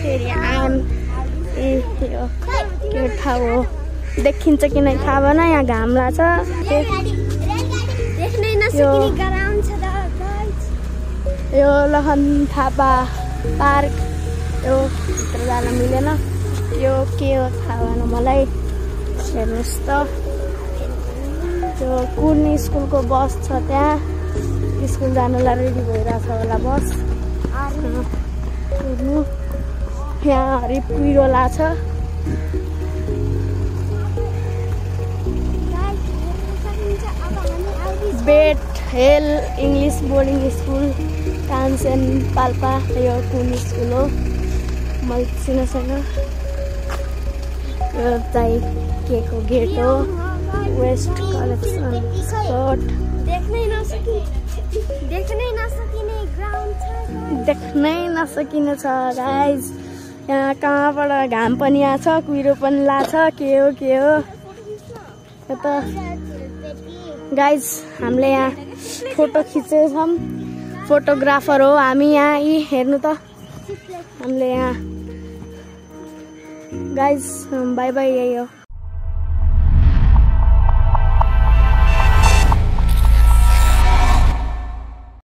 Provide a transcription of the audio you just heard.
फेरि आम यो के ठाउँ हो देखिन्छ कि नै थाहा भएन। यहाँ घाम लाग्छ। यो लखन थापा पार्क यो भित्र जान मिलेन। यो के हो थाहा भएन मलाई। हेर्नुहोस् त त्यो कुन स्कुलको बस छ त्यहाँ। स्कुल जानलाई रेडी भइरहेछ होला बस। हेर्नु यहाँ हरि कुहिरो लाग्छ। Bethel English boarding school Kanchan Palpa. यो कुन स्कुल हो मैले चिनो छैन। यो चाहिँ के को गेट हो वेस्ट कलेक्सन स्पट। देख्नै नसकिने छ गाइज। यहाँ कहाँबाट घाम पनि आछ कुहिरो पनि लाग्छ। के हो त गाइज हामीले यहाँ फोटो खिचेछौँ। फोटोग्राफर हो हामी यहाँ। यी हेर्नु त हामीले यहाँ गाइज बाई बाई। यही हो।